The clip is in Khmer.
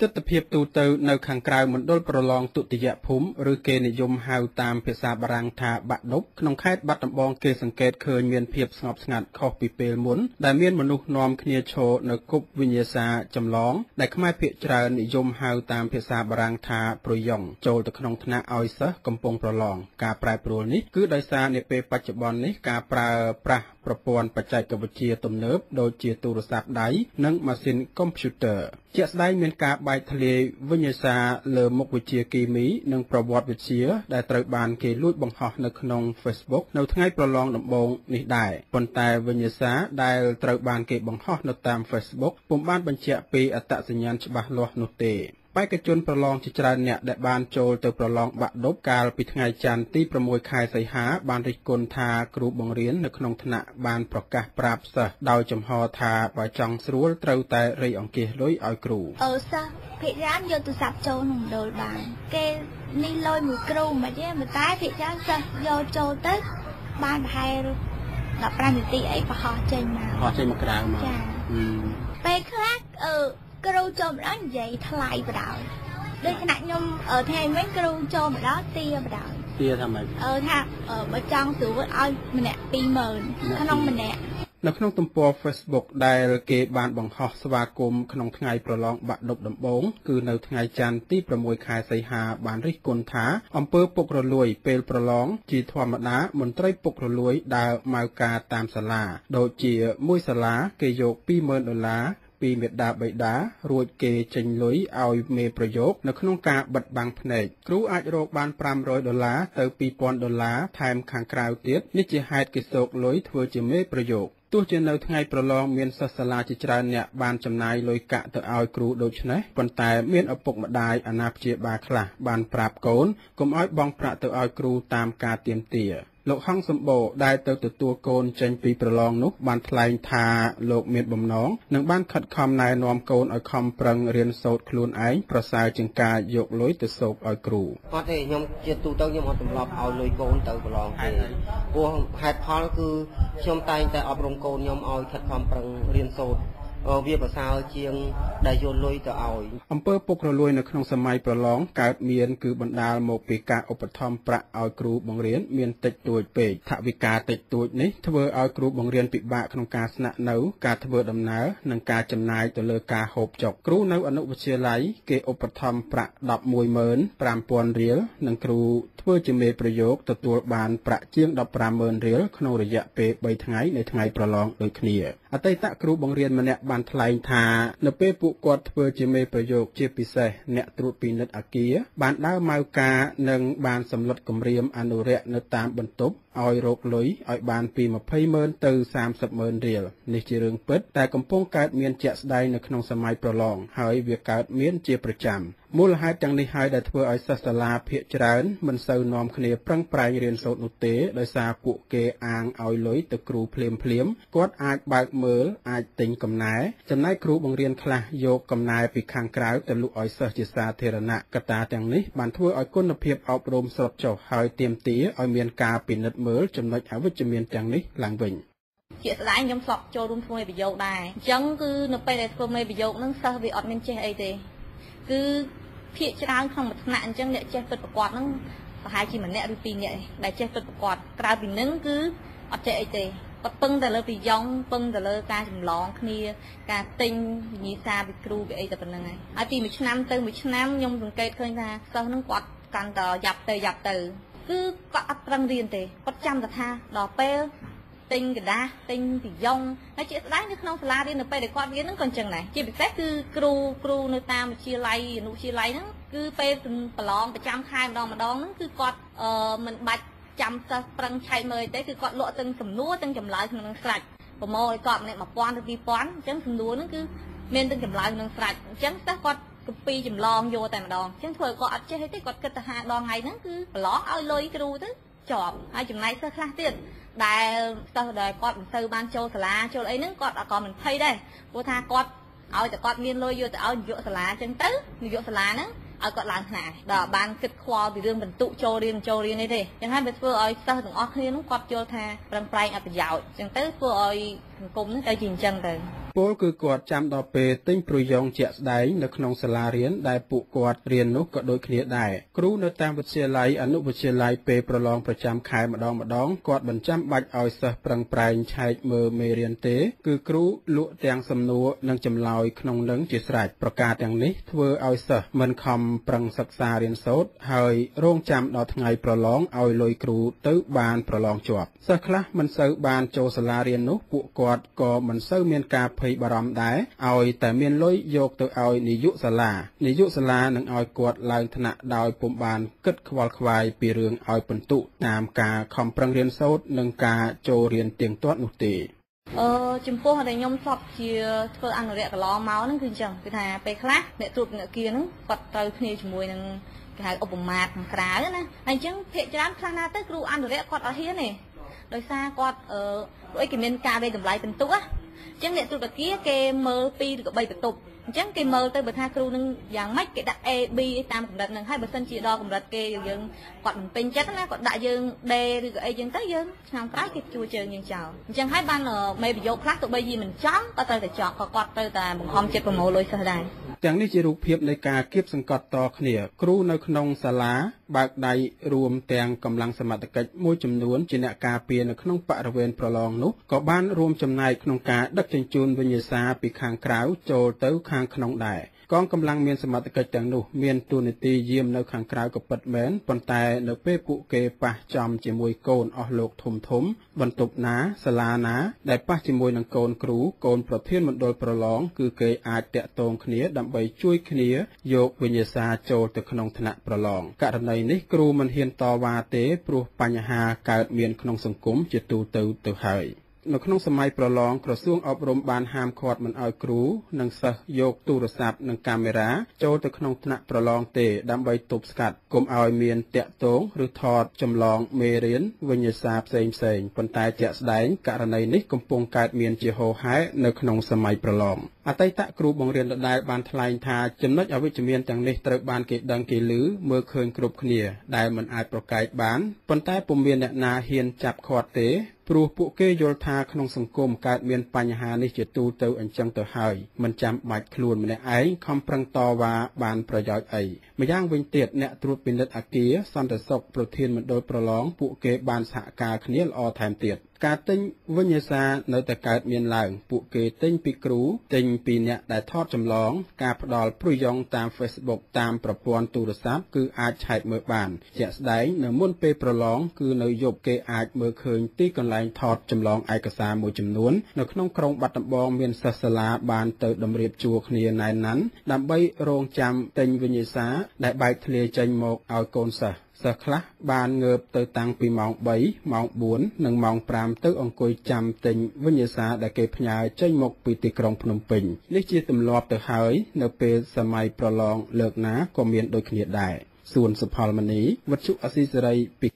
ទិដ្ឋភាពទូទៅនៅខាងក្រៅមណ្ឌលប្រឡងទុតិយភូមិ ឬគេនិយមហៅតាមភាសាបារាំងថាបាក់ឌុប ក្នុងខេត្តបាត់ដំបងគេសង្កេតឃើញមានភាពស្ងប់ស្ងាត់ខុសពីពេលមុន ដែលមានមនុស្សនាំគ្នាឈរនៅគប់វិញ្ញាសាចម្លង ដែលខ្មែរភាគច្រើននិយមហៅតាមភាសាបារាំងថាប្រយ៉ងចូលទៅក្នុងថ្នាក់ឲ្យសិស្សកំពុងប្រឡង។ ការប្រែប្រួលនេះគឺដោយសារនាពេលបច្ចុប្បន្ននេះការប្រើប្រាស់ប្រព័ន្ធបច្ចេកវិទ្យាទំនើបដូចជាទូរស័ព្ទដៃ និងម៉ាស៊ីនកុំព្យូទ័រ។ ជាក់ស្ដែងមានការបែកធ្លាយវិញ្ញាសាលើមុខវិជ្ជាគីមី និងប្រវត្តិវិទ្យាដែលត្រូវបានគេលួចបង្ហោះនៅក្នុង Facebook នៅថ្ងៃប្រឡងដំបូងនេះដែរ ប៉ុន្តែវិញ្ញាសាដែលត្រូវបានគេបង្ហោះនៅតាម Facebook ពុំបានបញ្ជាក់ពីអត្តសញ្ញាណច្បាស់លាស់នោះទេ។ បេក្ខជនប្រឡងជាច្រើនអ្នកដែលបានចូលទៅប្រឡងបាក់ឌុបកាលពីថ្ងៃច័ន្ទទី6ខែសីហា បានរិះគន់ថាគ្រូបង្រៀននៅក្នុងថ្នាក់បានប្រកាសប្រាប់សិស្សដោយចំហថាបើចង់ស្រួលត្រូវតែរៃអង្គាសលុយឲ្យគ្រូ។ សិស្សភាគច្រើនយកទូរស័ព្ទចូលក្នុងមណ្ឌលបានគេនេះលុយមួយគ្រូមិនទេ ប៉ុន្តែភាគច្រើនសិស្សយកចូលទៅបានប្រហែល15នាទីអីប្រហោះចេញមក ប្រហោះចេញមកក្រៅមក។ ចា ពេលខ្លះគ្រូចូលមកដល់និយាយថ្លៃបដ ாய் ដូចថ្នាក់ខ្ញុំថ្ងៃមិញគ្រូចូលមកដល់ទាបដ ாய் ទាថាម៉េច ថាបើចង់ស្រួលឲ្យម្នាក់20000ក្នុងម្នាក់។ នៅក្នុងទំព័រ Facebook ដែលគេបានបង្ហោះស្វាគមន៍ក្នុងថ្ងៃប្រឡងបាក់ឌុបដំបូង គឺនៅថ្ងៃច័ន្ទទី6ខែសីហា បានរិះគន់ថាអំពើពុករលួយពេលប្រឡងជាធម្មតាមន្ត្រីពុករលួយដើរម៉ៅការតាមសាលា ដូចជាមួយសាលាគេយក20000ដុល្លារពីមេដាបៃតា រួចគេចេញលុយឲ្យមេប្រយោគនៅក្នុងការបិទបាំងភ្នែក គ្រូអាចរកបាន500ដុល្លារទៅ2000ដុល្លារថែមខាងក្រៅទៀត នេះជាហេតុគេសូកលុយធ្វើជាមេប្រយោគ។ ទោះជានៅថ្ងៃប្រឡងមានសិស្សសាលាជាច្រើនអ្នកបានចំណាយលុយកាក់ទៅឲ្យគ្រូដូចនេះ ប៉ុន្តែមានឪពុកម្ដាយអាណាព្យាបាលខ្លះបានប្រាប់កូនកុំឲ្យបង់ប្រាក់ទៅឲ្យគ្រូតាមការទាមទារ។ លោកហង្សសម្បូរដែលទៅទទួលកូនចេញពីប្រឡងនោះបានថ្លែងថាលោកមានបំណងនិងបានខិតខំណែនាំកូនឲ្យខំប្រឹងរៀនសូត្រខ្លួនឯងប្រសើរជាងការយកលុយទៅសូកឲ្យគ្រូ។ អត់ទេ ខ្ញុំជាទូទៅខ្ញុំអត់ទម្លាប់ឲ្យលុយកូនទៅប្រឡងទេ ព្រោះហេតុផលគឺខ្ញុំតែងតែអប់រំកូនខ្ញុំឲ្យខិតខំប្រឹងរៀនសូត្រ វាប្រសើរជាងដែលយកលុយទៅឲ្យ។ អំពើពុករលួយនៅក្នុងសម័យប្រឡងកើតមានគឺបណ្ដាលមកពីការឧបត្ថម្ភប្រាក់ឲ្យគ្រូបង្រៀនមានតិចតួចពេក។ ថវិកាតិចតួចនេះធ្វើឲ្យគ្រូបង្រៀនពិបាកក្នុងការស្នាក់នៅ ការធ្វើដំណើរ និងការចំណាយទៅលើការហូបចុក។ គ្រូនៅអនុវិទ្យាល័យគេឧបត្ថម្ភប្រាក់115,000រៀល និងគ្រូធ្វើជាមេប្រយោគទទួលបានប្រាក់ជាង150,000រៀលក្នុងរយៈពេល3ថ្ងៃនៃថ្ងៃប្រឡងដូចគ្នា។ អតីតគ្រូបង្រៀនម្នាក់បានថ្លែងថានៅពេលពួកគាត់ធ្វើជាមេប្រយោគជាពិសេសអ្នកត្រួតពិនិត្យអគារបានដើរម៉ៅការនិងបានសម្លុតគម្រាមអនុរក្សនៅតាមបន្ទប់ឲ្យរកលុយឲ្យបានពី200,000ទៅ300,000រៀល។ នេះជារឿងពិតតែកំពុងកើតមានជាក់ស្ដែងនៅក្នុងសម័យប្រឡង ហើយវាកើតមានជាប្រចាំ។ មូលហេតុទាំងនេះហើយដែលធ្វើឲ្យសិស្សសាលាភាគច្រើនមិនសូវនាំគ្នាប្រឹងប្រែងរៀនសូត្រនោះទេ ដោយសារពួកគេអាងឲ្យលុយទៅគ្រូភ្លាមភ្លាមគាត់អាចបើកមើលអាចទិញកំណែ ចំណែកគ្រូបង្រៀនខ្លះយកកំណែពីខាងក្រៅទៅលក់ឲ្យសិស្សជាសាធារណៈ។ កត្តាទាំងនេះបានធ្វើឲ្យគុណភាពអប់រំស្រុតចុះ ហើយទាមទារឲ្យមានការពិនិត្យមើលចំណុចអវិជ្ជមានទាំងនេះឡើងវិញ។ ជាក់ស្ដែងខ្ញុំធ្លាប់ចូលរួមធ្វើមេប្រយោគដែរ អញ្ចឹងគឺនៅពេលដែលធ្វើមេប្រយោគហ្នឹងសិស្សវាអត់មានចេះអីទេ គឺភាគច្រើនក្នុងមួយថ្នាក់អញ្ចឹងអ្នកចេះពិតប្រាកដហ្នឹងប្រហែលជាម្នាក់ឬពីរនាក់ឯងដែលចេះពិតប្រាកដ ក្រៅពីនឹងគឺអត់ចេះអីទេ គាត់ពឹងតែលើពីយ៉ងពឹងតែលើការចម្លងគ្នា ការទិញវិញ្ញាសាពីគ្រូពីអីតែប៉ុណ្្នឹងហើយ។ ហើយពីមួយឆ្នាំទៅមួយឆ្នាំខ្ញុំសង្កេតឃើញថាសិស្សហ្នឹងគាត់កាន់តែយ៉ាប់ទៅយ៉ាប់ទៅ គឺគាត់អត់ប្រឹងរៀនទេ គាត់ចាំតែថាដល់ពេលទិញกระดาษទិញពីយ៉ង ហើយជាក់ស្ដែងនៅក្នុងសាលារៀននៅពេលដែលគាត់រៀនហ្នឹងក៏អញ្ចឹងដែរ ជាពិសេសគឺគ្រូគ្រូនៅតាមវិទ្យាល័យអនុវិទ្យាល័យហ្នឹង គឺពេលប្រឡងប្រចាំខែម្ដងម្ដងហ្នឹងគឺគាត់មិនបាច់ចាំសិស្សប្រឹងឆែកមើលទេ គឺគាត់លក់ទាំងសំណួរទាំងចម្លើយក្នុងនឹងស្រេច ប្រមូលឲ្យគាត់ម្នាក់1000ឬ2000 អញ្ចឹងសំណួរហ្នឹងគឺមានទាំងចម្លើយក្នុងស្រេច អញ្ចឹងសិស្សគាត់កពីចម្លងយកតែម្ដង អញ្ចឹងធ្វើឲ្យគាត់អត់ចេះទេ គាត់គិតទៅហាដងថ្ងៃហ្នឹងគឺប្រឡងឲ្យលុយគ្រូទៅជាប់ហើយ។ ចំណែកសិស្សខ្លះទៀតដែលសិស្សដែលគាត់មិនសូវបានចូលសាលាចូលអីហ្នឹងគាត់ក៏មិនភ័យដែរ ព្រោះថាគាត់ឲ្យតែគាត់មានលុយយកទៅឲ្យនាយកសាលាអញ្ចឹងទៅនាយកសាលាហ្នឹងឲ្យគាត់ឡើងថ្នាក់ដល់បានគិតខ្វល់ពីរឿងបន្ទុកចូលរៀនចូលរៀននេះទេ អញ្ចឹងហើយវាធ្វើឲ្យសិស្សទាំងអស់គ្នាហ្នឹងគាត់យល់ថាប្រឹងប្រែងអត់ប្រយោជន៍ អញ្ចឹងទៅធ្វើឲ្យសង្គមហ្នឹងទៅជាអញ្ចឹងទៅ។ ពលគឺគាត់ចាំដល់ពេលទិញប្រយោងជាក់ស្ដែងនៅក្នុងសាលារៀនដែលពួកគាត់រៀននោះក៏ដូចគ្នាដែរគ្រូនៅតាមវិទ្យាល័យអនុវិទ្យាល័យពេលប្រឡងប្រចាំខែម្ដងម្ដងគាត់មិនចាំបាច់ឲ្យសិស្សប្រឹងប្រែងឆែកមើលមេរៀនទេគឺគ្រូលក់ទាំងសំណួរនិងចម្លើយក្នុងនឹងជាស្រេចប្រការទាំងនេះធ្វើឲ្យសិស្សមិនខំប្រឹងសិក្សារៀនសូត្រហើយរងចាំដល់ថ្ងៃប្រឡងឲ្យលុយគ្រូទៅបានប្រឡងជាប់សិស្សខ្លះមិនសូវបានចូលសាលារៀននោះពួកគាត់ក៏មិនសូវមានការភ័យបារម្ភដែរឲ្យតែមានលុយយកទៅឲ្យនាយកសាលានាយកសាលានឹងឲ្យគាត់ឡើងថ្នាក់ដោយពុំបានគិតខ្វល់ខ្វាយពីរឿងឲ្យពិន្ទុតាមការខំប្រឹងរៀនសូត្រនិងការចូលរៀនទៀងទាត់នោះទេចំពោះដែលខ្ញុំធ្លាប់ជាធ្វើអនុរិយកន្លងមកហ្នឹងគឺអញ្ចឹងគឺថាពេលខ្លះអ្នកត្រួតពិនិត្យគាហ្នឹងគាត់ត្រូវគ្នាជាមួយនឹងគេហៅឧបមាខាងក្រៅណាហើយអញ្ចឹងភាគច្រើនខ្លះណាទៅគ្រូអនុរិយគាត់អត់ហ៊ានទេដោយសារគាត់ព្រោះអីគេមានការវាយតម្លៃពិន្ទុណាអញ្ចឹងអ្នកត្រួតពិនិត្យគាគេមើល2ឬក៏3បន្ទប់អញ្ចឹងគេមើលទៅបើថាគ្រូនឹងយ៉ាងម៉េចគេដាក់ A B តាមកម្រិតហ្នឹងហើយបើសិនជាដល់កម្រិតគេយើងគាត់មិនពេញចិត្តណាគាត់ដាក់យើង D ឬក៏អីចឹងទៅយើងឆ្នាំក្រោយគេជួជើងយើងចោលអញ្ចឹងហើយបានមេប្រយោគខ្លះទោះបីជាមិនចង់ក៏ត្រូវតែចង់ក៏គាត់ត្រូវតែបង្ខំចិត្តប្រមូលលុយសិស្សដែរទាំងនេះជារូបភាពនៃការគៀបសង្កត់តគ្នាគ្រូនៅក្នុងសាលាបើកដៃរួមទាំងកម្លាំងសមត្ថកិច្ចមួយចំនួនជាអ្នកការពារនៅក្នុងបរិវេណប្រឡងនោះក៏បានរួមចំណែកក្នុងការដឹកជញ្ជូនវិញ្ញាសាពីខាងក្រៅចូលទៅខាងក្នុងដែរកងកម្លាំងមានសមត្ថកិច្ចទាំងនោះមានតួនាទីយាមនៅខាងក្រៅក៏ពិតមែនប៉ុន្តែនៅពេលពួកគេប៉ះចំជាមួយកូនអស់លោកធំធំបន្ទប់ណាសាលាណាដែលប៉ះជាមួយនឹងកូនគ្រូកូនប្រធានមណ្ឌលប្រឡងគឺគេអាចតាក់ទងគ្នាដើម្បីជួយគ្នាយកវិញ្ញាសាចូលទៅក្នុងថ្នាក់ប្រឡងករណីនេះគ្រូមិនហ៊ានតវ៉ាទេព្រោះបញ្ហាកើតមានក្នុងសង្គមជាទូទៅទៅហើយនៅក្នុងសម័យប្រឡងក្រសួងអប់រំបានហាមឃាត់មិនឲ្យគ្រូនិងសិស្សយកទូរស័ព្ទនិងកាមេរ៉ាចូលទៅក្នុងថ្នាក់ប្រឡងទេដើម្បីទប់ស្កាត់កុំឲ្យមានតាក់ទងឬថតចម្លងមេរៀនវិញ្ញាសាផ្សេងៗប៉ុន្តែជាក់ស្ដែងករណីនេះកំពុងកើតមានជាហូរហែនៅក្នុងសម័យប្រឡងអតីតគ្រូបង្រៀនដដែលបានថ្លែងថាចំណុចអវិជ្ជមានទាំងនេះត្រូវបានគេដឹងគេឮមើលឃើញគ្រប់គ្នាដែលមិនអាចប្រកែកបានប៉ុន្តែពុំមានអ្នកណាហ៊ានចាប់ឃាត់ទេព្រោះពួកគេយល់ថាក្នុងសង្គមកើតមានបញ្ហានេះជាទូទៅអញ្ចឹងទៅហើយមិនចាំបាច់ខ្លួនម្នាក់ឯងខំប្រឹងតវ៉ាបានប្រយោជន៍អីម្យ៉ាងវិញទៀតអ្នកត្រួតពិនិត្យអគារសន្តិសុខប្រធានមណ្ឌលប្រឡងពួកគេបានសហការគ្នាល្អថែមទៀតការទិញវិញ្ញាសានៅតែកើតមានឡើងពួកគេទិញពីគ្រូទិញពីអ្នកដែលថតចម្លងការផ្ដល់ប្រយោងតាម Facebook តាមប្រព័ន្ធទូរស័ព្ទគឺអាចឆែកមើលបានជាក់ស្ដែងនៅមុនពេលប្រឡងគឺនៅយប់គេអាចមើលឃើញទីកន្លែងថតចម្លងឯកសារមួយចំនួននៅក្នុងក្រុងបាត់ដំបងមានសិស្សសាលាបានទៅតម្រៀបជួរគ្នាណែនណាន់ដើម្បីរងចាំទិញវិញ្ញាសាដែលបែកធ្លាយចេញមកឲ្យកូនសិស្សសិស្សខ្លះបានងើបទៅតាំងពីម៉ោង3ម៉ោង4និងម៉ោង5ទៅអង្គុយចាំទិញវិញ្ញាសាដែលគេផ្ញើចេញមកពីទីក្រុងភ្នំពេញនេះជាទម្លាប់ទៅហើយនៅពេលសម័យប្រឡងលើកណាក៏មានដូចគ្នាដែរសួនសុផលមនីវិទ្យុអាស៊ីសេរីពី